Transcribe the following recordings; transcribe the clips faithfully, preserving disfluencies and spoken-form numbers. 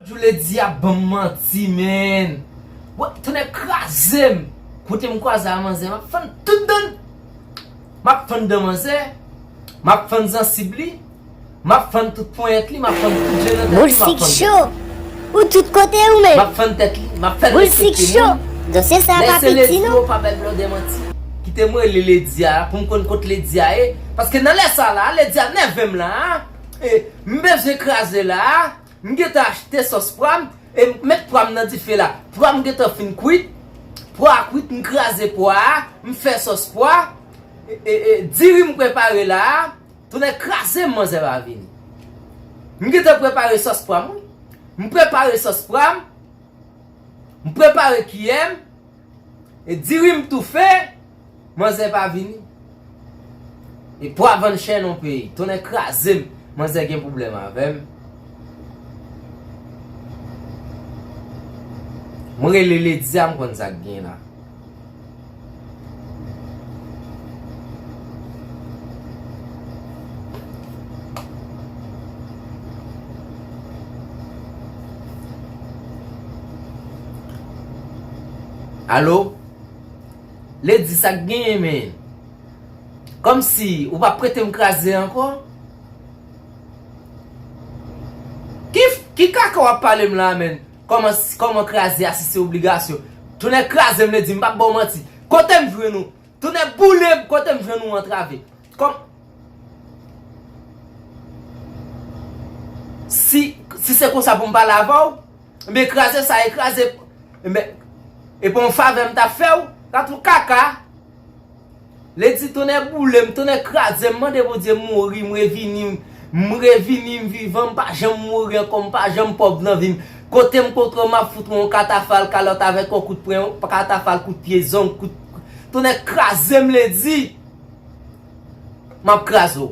Jou Lady a ban m manti, menn. Wè, tonnè kraze m. Kote m kwaze a manzè, m ap fann tout dan. M ap fann dan manzè. M ap fann zansib li. M ap fann tout ponyèt li, m ap fann tout je nan tèt li, m ap fann tèt li. Ou tout kote ou menm. M ap fann tèt li, m ap fè l respekte moun. Dosye sa pa piti non. Yo pa bay blòdè manti. Kite m rele Lady a pou m konn kot Lady a ye. Paske nan lè sa la, Lady a nève m la. E, m bezwen kraze la. M gentan achte sòs pwa m, e m met pwa m nan dife la. Pwa m gentan fin kwit. Pwa a kwit, m kraze pwa a, m fè sòs pwa. E, e, e, diri m prepare la a, tonnè kraze m, manzè pa vini. M gentan prepare sòs pwa m, wi. M prepare sòs pwa m, m prepare kiyè m, e diri m toufe, manzè pa vini. E pwa vann chè non peyi. Tonnè kraze m. Manzè gen pwoblèm avè m. Mwen rele Lady a, m konn sa k gen la. Alo? Lady, sa k genyen, menn? Kòmsi ou p ap prete m kraze ankò? Ki, ki kaka w ap pale m la, menn? Kòman, kòman kraze a si se obligasyon? Tonnè kraze m, Lady, m p ap ba w manti. Kote m jwenn ou? Tonnè boule m, kote m jwenn ou antrave? Kòm, si, si se konsa pou m pale avè w, Ebyen, kraze sa e kraze. Ebyen, e pa yon favè m t ap fè w. Sa tou kaka. Lady, tonnè boule m, tonnè kraze m, mande Bondye m mouri, m revini, m revini, m vivan, m pa janm mouri ankò, m pa janm pòv nan vi m. Kote m kontre w, m ap fout ou yon katafal kalòt avèk yon kout pwen, katafal kout pye, zong, kout, tonnè kraze m, Lady. M ap kraze w.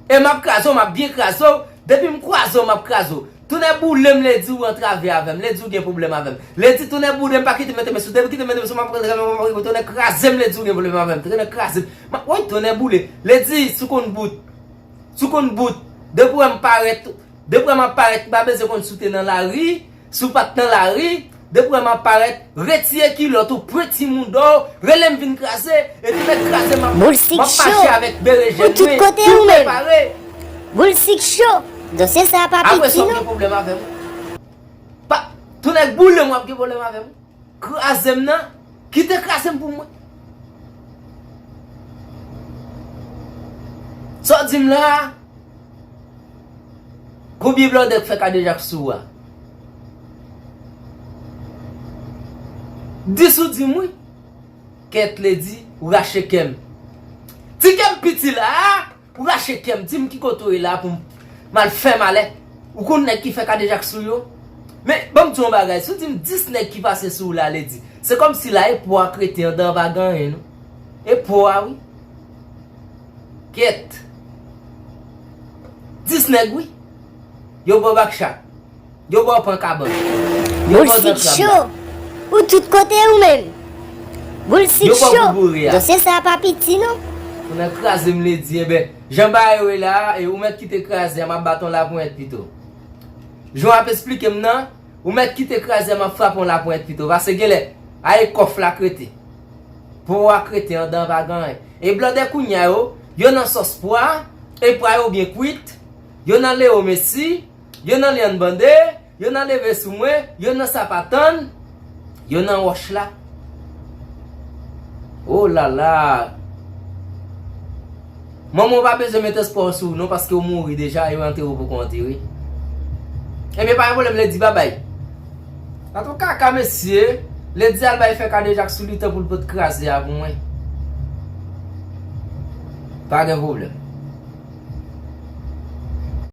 E m ap kraze w, m ap byen kraze w. Depi m kwaze w, m ap kraze w. Tonnè boule m, Lady, ou antrave avè m. Lady, ou gen pwoblèm avè m. Lady, tonnè boule m, pa kite mete men sou. Depi kite mete men sou, m ap kraze w. Tonnè kraze m, Lady, ou gen pwoblèm avè m. Tonnè kraze m. M ap, woy, tonnè boule. Lady, si w konn bout. Si w konn bout. Depi w wè m parèt, depi w wè m ap parèt, m pa bezwen konn si w te nan lari. Si w pa t nan lari, depi w wè m ap parèt, retire kilòt ou, pwenti mouda w, rele m vin kraze, epi mèt kraze m ap, m ap mache avèk berejèn mwen, tou prepare. Boul sik cho. Dosye sa a pa piti non. Apre sa w gen pwoblèm avè m. Pa, tou nèg boule m w ap gen pwoblèm avè m. Kraze m nan, kite kraze m pou mwen. Sa w di m la a? Konbyen blòdè k fè kadejak sou ou a? Dis ou di m wi. Kèt Lady, ou rache kè m. Ti kè m piti la a, ou rache kè m. Di m ki kote w ye la pou m, m al fè malè. Ou konn nèg ki fè kadejak sou yo? Men, ban m di w yon bagay. Si w di m dis nèg ki pase sou ou la, Lady, se kòmsi la e po a k rete anndan, pa gen anyen non. E po a wi. Kèt. Dis nèg wi. Yo ba w bakchat. Yo ba w pran kabann. Yo ba w dan krab la. Ou tout kote ou menm. Boul sik cho. Dosye sa a pa piti non. Ou nan kraze m, Lady, enben. Jan bagay yo ye la a, e ou mèt kite kraze a, m ap bat w laponyèt pito. Jan w ap esplike m nan, ou mèt kite kraze a, m ap frape w laponyèt pito. Paske genlè, a e kòf la k rete. Po a k rete anndan, pa gen anyen. E blòdè kounye a yo, yo nan sòs pwa, e pwa yo byen kwit, yo nan Leo Messi, yo nan lyann bande, yo nan leve sou mwen, yo nan sa pa tann, yo nan wòch la. O la la! Manman w pa bezwen met espwa w sou ou non, paske w mouri deja, yo antere w poko antere. Ebyen, pa gen pwoblèm, Lady, babay. Sa tou kaka, mesye. Lady al bay fè kadejak sou li, tan pou l pot kraze a pou mwen. Pa gen pwoblèm.